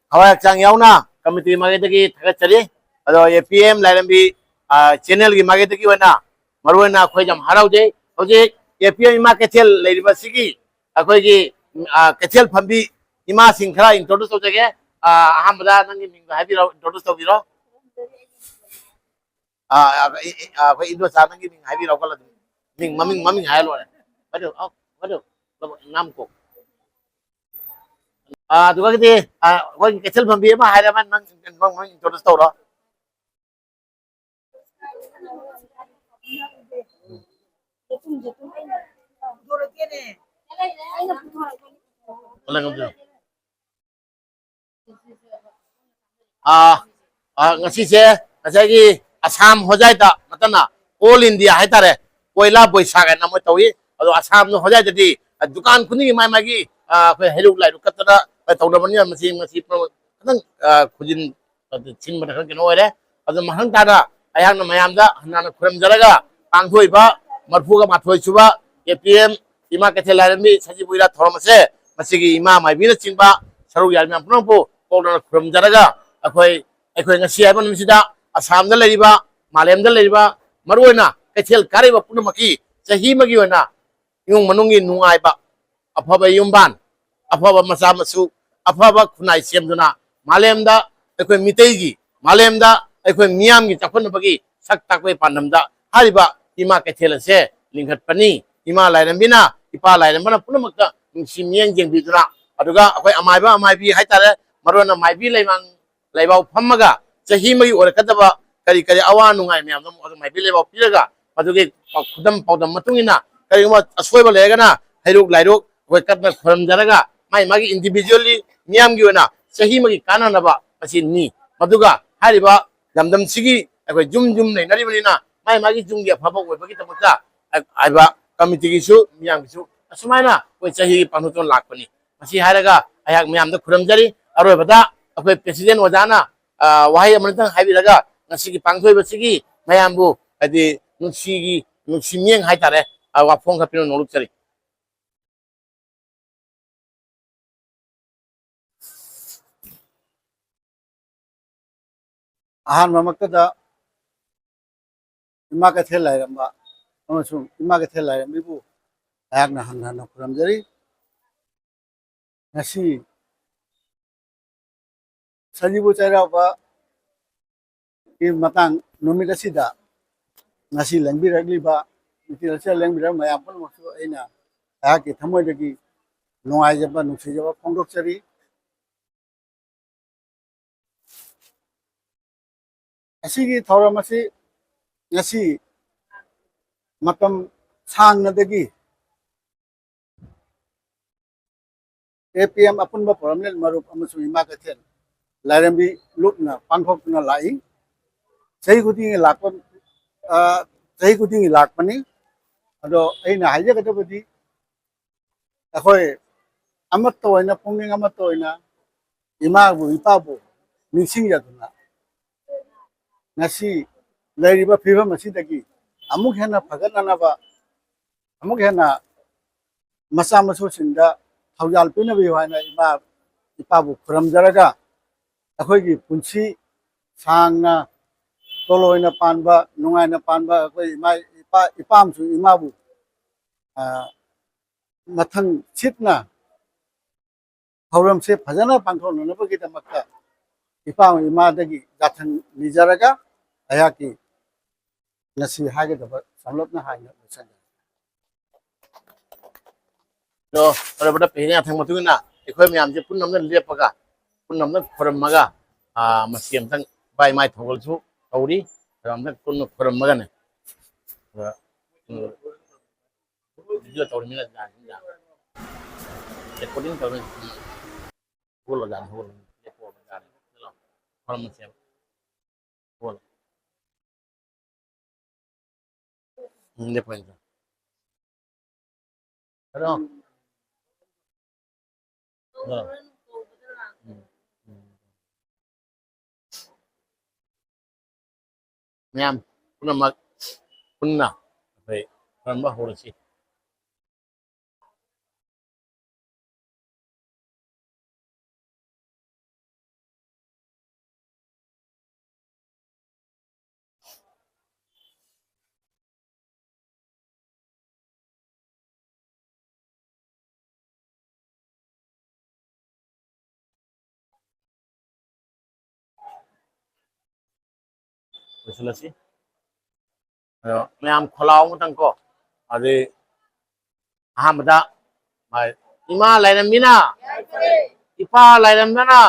ꯊꯋꯥꯏ ꯍꯛꯆꯥꯡ ꯌꯥꯎꯅ committee ꯃꯥꯏꯀꯩꯗꯒꯤ ꯊꯥꯒꯠꯆꯔꯤ꯫ ꯑꯗꯣ A P M ꯂꯥꯏꯔꯦꯝꯕꯤ, ꯑ, channel ꯒꯤ ꯃꯥꯏꯀꯩꯗꯒꯤ ꯑꯣꯏꯅ ꯃꯔꯨꯑꯣꯏꯅ ꯑꯩꯈꯣꯏ ꯌꯥꯝ ꯍꯔꯥꯎꯖꯩ꯫ ꯍꯧꯖꯤꯛ A P M ꯏꯃꯥ ꯀꯩꯊꯦꯜ ꯂꯩꯔꯤꯕ ꯑꯁꯤꯒꯤ ꯑꯩꯈꯣꯏꯒꯤ, ꯑ, ꯀꯩꯊꯦꯜ ꯐꯝꯕꯤ ꯏꯃꯥꯁꯤꯡ ꯈꯔ introduce ꯇꯧꯖꯒꯦ꯫ ꯑ, ꯑꯍꯥꯟꯕꯗ ꯅꯪꯒꯤ ꯃꯤꯡꯗꯣ ꯍꯥꯏꯕꯤꯔꯣ, introduce ꯇꯧꯕꯤꯔꯣ꯫ ꯑ, ꯑ, ꯑ, ꯑꯩꯈꯣꯏ ꯏꯟꯗꯣꯆꯥ ꯅꯪꯒꯤ ꯃꯤꯡ ꯍꯥꯏꯕꯤꯔꯣ, ꯀꯣꯜꯂ ꯑꯗꯨꯝ꯫ ꯃꯤꯡ, ꯃꯃꯤꯡ, ꯃꯃꯤꯡ ꯍꯥꯏꯔ ꯂꯣꯏꯔꯦ꯫ ꯍꯥꯏꯔꯣ, ꯑ, ꯍꯥꯏꯔꯣ꯫ ꯏꯅꯥꯝꯀꯣ꯫ ꯑ, ꯑꯗꯨꯒꯗꯤ, ꯑ, ꯑꯩꯈꯣꯏꯒꯤ ꯀꯩꯊꯦꯜ ꯐꯝꯕꯤ ꯑꯃ ꯍꯥꯏꯔꯦ, ꯑꯃ ꯅꯪ, ꯅꯪ, ꯅꯪ introduce ꯇꯧꯔꯣ꯫ ꯑ, ꯑ, ꯉꯁꯤꯁꯦ ꯉꯁꯥꯏꯒꯤ ꯑꯁꯥꯝ ꯍꯣꯖꯥꯏꯗ ꯅꯠꯇꯅ all India ꯍꯥꯏꯇꯥꯔꯦ, ꯄꯣꯏꯂꯥ ꯕꯣꯏꯁꯥꯈ ꯍꯥꯏꯅ ꯑꯃ ꯇꯧꯏ꯫ ꯑꯗꯣ ꯑꯁꯥꯝꯗ ꯍꯣꯖꯥꯏꯗꯗꯤ, ꯑ, ꯗꯨꯀꯥꯟ ꯈꯨꯗꯤꯡꯒꯤ ꯃꯥꯏ ꯃꯥꯒꯤ, ꯑ, ꯑꯩꯈꯣꯏ ꯍꯩꯔꯨꯛ ꯂꯥꯏꯔꯨꯛ ꯀꯠꯇꯅ ꯇꯧꯅꯕꯅꯤꯅ ꯃꯁꯤ, ꯃꯁꯤ ꯈꯤꯇꯪ, ꯑ, ꯈꯨꯖꯤꯟ ꯁꯤꯟꯕꯗ ꯈꯔ ꯀꯩꯅꯣ ꯑꯣꯏꯔꯦ꯫ ꯑꯗꯨ ꯃꯊꯪ ꯇꯥꯅ ꯑꯩꯍꯥꯛꯅ ꯃꯌꯥꯝꯗ ꯍꯟꯅ ꯍꯟꯅ ꯈꯨꯔꯨꯝꯖꯔꯒ ꯄꯥꯡꯊꯣꯛꯏꯕ ꯃꯔꯤꯐꯨꯒ ꯃꯥꯊꯣꯏ ꯁꯨꯕ A P M ꯏꯃꯥ ꯀꯩꯊꯦꯜ ꯂꯥꯏꯔꯦꯝꯕꯤ ꯁꯖꯤꯕꯨ ꯏꯔꯥꯠ ꯊꯧꯔꯝ ꯑꯁꯦ ꯃꯁꯤꯒꯤ ꯏꯃꯥ ꯃꯥꯏꯕꯤꯅꯆꯤꯡꯕ ꯁꯔꯨꯛ ꯌꯥꯔꯤꯕ ꯃꯌꯥꯝ ꯄꯨꯝꯅꯃꯛꯄꯨ ꯀꯣꯛꯅꯅ ꯈꯨꯔꯨꯝꯖꯔꯒ ꯑꯩꯈꯣꯏ, ꯑꯩꯈꯣꯏ ꯉꯁꯤ ꯍꯥꯏꯕ ꯅꯨꯃꯤꯠꯁꯤꯗ ꯑꯁꯥꯝꯗ ꯂꯩꯔꯤꯕ, ꯃꯥꯂꯦꯝꯗ ꯂꯩꯔꯤꯕ, ꯃꯔꯨꯑꯣꯏꯅ ꯀꯩꯊꯦꯜ ꯀꯥꯔꯤꯕ ꯄꯨꯝꯅꯃꯛꯀꯤ ꯆꯍꯤ ꯑꯃꯒꯤ ꯑꯣꯏꯅ ꯏꯃꯨꯡ ꯃꯅꯨꯡꯒꯤ ꯅꯨꯡꯉꯥꯏꯕ, ꯑꯐꯕ ꯌꯨꯝꯕꯥꯟ, ꯑꯐꯕ ꯃꯆꯥ ꯃꯁꯨ, ꯑꯐꯕ ꯈꯨꯟꯅꯥꯏ ꯁꯦꯝꯗꯨꯅ ꯃꯥꯂꯦꯝꯗ ꯑꯩꯈꯣꯏ ꯃꯤꯇꯩꯒꯤ, ꯃꯥꯂꯦꯝꯗ ꯑꯩꯈꯣꯏ ꯃꯤꯌꯥꯝꯒꯤ ꯆꯥꯎꯈꯠꯅꯕꯒꯤ ꯁꯛ ꯇꯥꯛꯄꯒꯤ ꯄꯥꯟꯗꯝꯗ ꯍꯥꯏꯔꯤꯕ ꯏꯃꯥ ꯀꯩꯊꯦꯜ ꯑꯁꯦ ꯂꯤꯡꯈꯠꯄꯅꯤ꯫ ꯏꯃꯥ ꯂꯥꯏꯔꯦꯝꯕꯤꯅ, ꯏꯄꯥ ꯂꯥꯏꯔꯦꯝꯕꯅ ꯄꯨꯝꯅꯃꯛꯇ ꯅꯨꯡꯁꯤ ꯃꯤꯠꯌꯦꯡ ꯌꯦꯡꯕꯤꯗꯨꯅ, ꯑꯗꯨꯒ ꯑꯩꯈꯣꯏ ꯑꯃꯥꯏꯕ ꯑꯃꯥꯏꯕꯤ ꯍꯥꯏꯇꯥꯔꯦ, ꯃꯔꯨ ꯑꯣꯏꯅ ꯃꯥꯏꯕꯤ ꯂꯩꯃꯥꯡ ꯂꯩꯕꯥꯛ ꯐꯝꯃꯒ ꯆꯍꯤ ꯑꯃꯒꯤ ꯑꯣꯏꯔꯛꯀꯗꯕ ꯀꯔꯤ ꯀꯔꯤ ꯑꯋꯥ ꯅꯨꯡꯉꯥꯏ ꯃꯌꯥꯝꯗꯣ ꯑꯗꯨꯝ ꯃꯥꯏꯕꯤ ꯂꯩꯕꯥꯛ ꯄꯤꯔꯒ, ꯃꯗꯨꯒꯤ ꯈꯨꯗꯝ ꯄꯥꯎꯗꯝ ꯃꯇꯨꯡ ꯏꯟꯅ ꯀꯔꯤꯒꯨꯝꯕ ꯑꯁꯣꯏꯕ ꯂꯩꯔꯒꯅ ꯍꯩꯔꯨꯛ ꯂꯥꯏꯔꯨꯛ ꯑꯩꯈꯣꯏ ꯀꯠꯅ ꯈꯨꯔꯨꯝꯖꯔꯒ, ꯃꯥꯏ ꯃꯥꯒꯤ individually ꯃꯤꯌꯥꯝꯒꯤ ꯑꯣꯏꯅ ꯆꯍꯤ ꯑꯃꯒꯤ ꯀꯥꯟꯅꯅꯕ ꯃꯁꯤ ꯅꯤ꯫ ꯃꯗꯨꯒ ꯍꯥꯏꯔꯤꯕ ꯂꯝꯗꯝꯁꯤꯒꯤ ꯑꯩꯈꯣꯏ ꯌꯨꯝ ꯌꯨꯝ ꯂꯩꯅꯔꯤꯕꯅꯤꯅ, ꯃꯥꯏ ꯃꯥꯒꯤ ꯌꯨꯝꯒꯤ ꯑꯐꯕ ꯑꯣꯏꯕꯒꯤꯗꯃꯛꯇ ꯍꯥꯏꯕ ꯀꯃꯤꯇꯤꯒꯤꯁꯨ, ꯃꯤꯌꯥꯝꯒꯤꯁꯨ ꯑꯁꯨꯃꯥꯏꯅ ꯑꯩꯈꯣꯏ ꯆꯍꯤꯒꯤ ꯄꯥꯡꯊꯣꯛꯇꯨꯅ ꯂꯥꯛꯄꯅꯤ꯫ ꯃꯁꯤ ꯍꯥꯏꯔꯒ ꯑꯩꯍꯥꯛ ꯃꯌꯥꯝꯗ ꯈꯨꯔꯨꯝꯖꯔꯤ꯫ ꯑꯔꯣꯏꯕꯗ ꯑꯩꯈꯣꯏ president ꯑꯣꯖꯥꯅ, ꯑ, ꯋꯥꯍꯩ ꯑꯃꯇꯪ ꯍꯥꯏꯕꯤꯔꯒ ꯉꯁꯤꯒꯤ ꯄꯥꯡꯊꯣꯛꯏꯕꯁꯤꯒꯤ ꯃꯌꯥꯝꯕꯨ, ꯍꯥꯏꯗꯤ, ꯅꯨꯡꯁꯤꯒꯤ, ꯅꯨꯡꯁꯤ ꯃꯤꯠꯌꯦꯡ ꯍꯥꯏꯇꯥꯔꯦ, ꯑ, ꯋꯥꯐꯣꯡ ꯈꯔ ꯄꯤꯔꯝ ꯅꯣꯂꯨꯛꯆꯔꯤ꯫ ꯑꯍꯥꯟꯕꯃꯛꯇꯗ ꯏꯃꯥ ꯀꯩꯊꯦꯜ ꯂꯥꯏꯔꯦꯝꯕ ꯑꯃꯁꯨꯡ ꯏꯃꯥ ꯀꯩꯊꯦꯜ ꯂꯥꯏꯔꯦꯝꯕꯤꯕꯨ ꯑꯩꯍꯥꯛꯅ ꯍꯟꯅ ꯍꯟꯅ ꯈꯨꯔꯨꯝꯖꯔꯤ꯫ ꯉꯁꯤ ꯁꯖꯤꯕꯨ ꯆꯩꯔꯥꯎꯕꯒꯤ ꯃꯇꯥꯡ ꯅꯨꯃꯤꯠ ꯑꯁꯤꯗ ꯉꯁꯤ ꯂꯦꯡꯕꯤꯔꯛꯂꯤꯕ, ꯅꯨꯡꯇꯤ ꯑꯁꯤꯗ ꯂꯦꯡꯕꯤꯔꯛꯂꯤꯕ ꯃꯌꯥꯝ ꯄꯨꯝꯅꯃꯛꯁꯨ ꯑꯩꯅ ꯑꯩꯍꯥꯛꯀꯤ ꯊꯃꯣꯏꯗꯒꯤ ꯅꯨꯡꯉꯥꯏꯖꯕ, ꯅꯨꯡꯁꯤꯖꯕ ꯐꯣꯡꯗꯣꯛꯆꯔꯤ꯫ ꯑꯁꯤꯒꯤ ꯊꯧꯔꯝ ꯑꯁꯤ ꯉꯁꯤ ꯃꯇꯝ ꯁꯥꯡꯅꯗꯒꯤ A P M ꯑꯄꯨꯟꯕ ꯄꯣꯔꯝꯂꯦꯟ ꯃꯔꯨꯞ ꯑꯃꯁꯨꯡ ꯏꯃꯥ ꯀꯩꯊꯦꯜ ꯂꯥꯏꯔꯦꯝꯕꯤ ꯂꯨꯞꯅ ꯄꯥꯡꯊꯣꯛꯇꯨꯅ ꯂꯥꯛꯏ꯫ ꯆꯍꯤ ꯈꯨꯗꯤꯡꯒꯤ ꯂꯥꯛꯄ, ꯑ, ꯆꯍꯤ ꯈꯨꯗꯤꯡꯒꯤ ꯂꯥꯛꯄꯅꯤ꯫ ꯑꯗꯣ ꯑꯩꯅ ꯍꯥꯏꯖꯒꯗꯕꯗꯤ, ꯑꯩꯈꯣꯏ ꯑꯃꯠꯇ ꯑꯣꯏꯅ, ꯄꯨꯛꯅꯤꯡ ꯑꯃꯠꯇ ꯑꯣꯏꯅ ꯏꯃꯥꯕꯨ, ꯏꯄꯥꯕꯨ ꯅꯤꯡꯁꯤꯡꯖꯗꯨꯅ, ꯉꯁꯤ ꯂꯩꯔꯤꯕ ꯐꯤꯕꯝ ꯑꯁꯤꯗꯒꯤ ꯑꯃꯨꯛ ꯍꯦꯟꯅ ꯐꯒꯠꯅꯅꯕ, ꯑꯃꯨꯛ ꯍꯦꯟꯅ ꯃꯆꯥ ꯃꯁꯨꯁꯤꯡꯗ ꯊꯧꯖꯥꯜ ꯄꯤꯅꯕꯤꯌꯨ ꯍꯥꯏꯅ ꯏꯃꯥ ꯏꯄꯥꯕꯨ ꯈꯨꯔꯨꯝꯖꯔꯒ, ꯑꯩꯈꯣꯏꯒꯤ ꯄꯨꯟꯁꯤ ꯁꯥꯡꯅ ꯇꯣꯂꯣꯏꯅ ꯄꯥꯟꯕ, ꯅꯨꯡꯉꯥꯏꯅ ꯄꯥꯟꯕ ꯑꯩꯈꯣꯏ ꯏꯃꯥ ꯏꯄꯥ, ꯏꯄꯥ ꯑꯃꯁꯨꯡ ꯏꯃꯥꯕꯨ, ꯑ, ꯃꯊꯪ ꯁꯤꯠꯅ ꯊꯧꯔꯝꯁꯦ ꯐꯖꯅ ꯄꯥꯡꯊꯣꯛꯅꯅꯕꯒꯤꯗꯃꯛꯇ ꯏꯄꯥ ꯏꯃꯥꯗꯒꯤ ꯌꯥꯊꯪ ꯅꯤꯖꯔꯒ ꯑꯩꯍꯥꯛꯀꯤ ꯉꯁꯤ ꯍꯥꯏꯒꯗꯕ ꯁꯝꯂꯞꯅ ꯍꯥꯏꯅ ꯂꯣꯏꯁꯤꯟꯖꯔꯦ꯫ ꯑꯗꯣ ꯐꯔꯦ, ꯐꯔꯦ, ꯍꯤꯌꯥꯡꯊꯥꯡ ꯃꯇꯨꯡ ꯏꯟꯅ ꯑꯩꯈꯣꯏ ꯃꯌꯥꯝꯁꯦ ꯄꯨꯟꯅ ꯑꯝꯇ ꯂꯦꯞꯄꯒ, ꯄꯨꯟꯅ ꯑꯝꯇ ꯈꯣꯏꯔꯝꯃꯒ, ꯑꯥ, ꯃꯁꯤ ꯑꯝꯇꯪ ꯏꯄꯥ ꯏꯃꯥꯏ ꯊꯧꯒꯜꯁꯨ ꯇꯧꯔꯤ꯫ ꯑꯗꯣ ꯑꯝꯇꯪ ꯄꯨꯟꯅ ꯈꯣꯏꯔꯝꯃꯒꯅꯦ, ꯑꯗ, ꯎꯝ, video ꯇꯧꯔꯤꯃꯤꯅ ꯌꯥꯅꯤ, ꯌꯥꯅꯤ꯫ Recording ꯇꯧꯔꯤ꯫ ꯍꯧꯒꯠꯂꯣ, ꯌꯥꯅꯤ, ꯍꯧꯒꯠꯂꯣ꯫ ꯂꯦꯞꯄꯣ, ꯌꯥꯅꯤ꯫ ꯆꯠꯂꯣ꯫ ꯈꯣꯏꯔꯝꯃꯁꯦꯕ꯫ ꯍꯧꯒꯠꯂꯣ꯫ ꯎꯝ, ꯂꯦꯞꯄꯣ, ꯂꯦꯞꯄꯣ꯫ ꯀꯩꯅꯣ? ꯑ꯫ ꯎꯝ, ꯎꯝ꯫ ꯃꯌꯥꯝ ꯄꯨꯝꯅꯃꯛ ꯄꯨꯟꯅ ꯑꯩꯈꯣꯏ ꯈꯣꯏꯔꯝꯕ ꯍꯧꯔꯁꯤ꯫ ꯂꯣꯏꯁꯤꯜꯂꯁꯤ꯫ ꯑꯗꯣ ꯃꯌꯥꯝ ꯈꯣꯜꯂꯥꯎ ꯑꯃꯇꯪ ꯀꯣ꯫ ꯑꯗꯩ ꯑꯍꯥꯟꯕꯗ ꯏꯃꯥ ꯂꯥꯏꯔꯦꯝꯕꯤꯅ, ꯏꯄꯥ ꯂꯥꯏꯔꯦꯝꯕꯅ,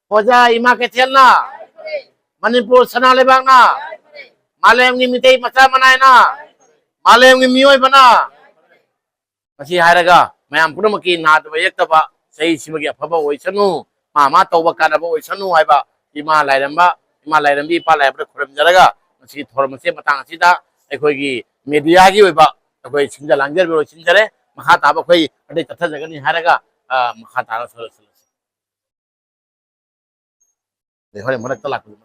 ꯑꯣꯖꯥ ꯏꯃꯥ ꯀꯩꯊꯦꯜꯅ, ꯃꯅꯤꯄꯨꯔ ꯁꯅꯥ ꯂꯩꯕꯥꯛꯅ, ꯃꯥꯂꯦꯝꯒꯤ ꯃꯤꯇꯩ ꯃꯆꯥ ꯃꯅꯥꯏꯅ, ꯃꯥꯂꯦꯝꯒꯤ ꯃꯤꯑꯣꯏꯕꯅ, ꯃꯁꯤ ꯍꯥꯏꯔꯒ ꯃꯌꯥꯝ ꯄꯨꯝꯅꯃꯛꯀꯤ ꯅꯥꯗꯕ ꯌꯦꯛꯇꯕ, ꯆꯍꯤꯁꯤꯃꯒꯤ ꯑꯐꯕ ꯑꯣꯏꯁꯅꯨ, ꯃꯥ ꯃꯥ ꯇꯧꯕ ꯀꯥꯟꯅꯕ ꯑꯣꯏꯁꯅꯨ ꯍꯥꯏꯕ ꯏꯃꯥ ꯂꯥꯏꯔꯦꯝꯕ, ꯏꯃꯥ ꯂꯥꯏꯔꯦꯝꯕꯤ, ꯏꯄꯥ ꯂꯥꯏꯔꯦꯝꯕꯗ ꯈꯨꯔꯨꯝꯖꯔꯒ ꯉꯁꯤꯒꯤ ꯊꯧꯔꯝ ꯑꯁꯤ ꯃꯇꯥꯡ ꯑꯁꯤꯗ ꯑꯩꯈꯣꯏꯒꯤ mediaꯒꯤ ꯑꯣꯏꯕ ꯑꯩꯈꯣꯏ ꯁꯤꯟꯖ ꯂꯥꯡꯖꯕ ꯂꯣꯏꯁꯤꯟꯖꯔꯦ꯫ ꯃꯈꯥ ꯇꯥꯕ ꯑꯩꯈꯣꯏ ꯑꯗꯩ ꯆꯠꯊꯖꯒꯅꯤ ꯍꯥꯏꯔꯒ, ꯑ, ꯃꯈꯥ ꯇꯥꯅ ꯁꯣꯏꯗꯣꯛ-, ꯑꯗꯩ ꯍꯣꯔꯦꯟ ꯃꯔꯛꯇ ꯂꯥꯛꯄꯗ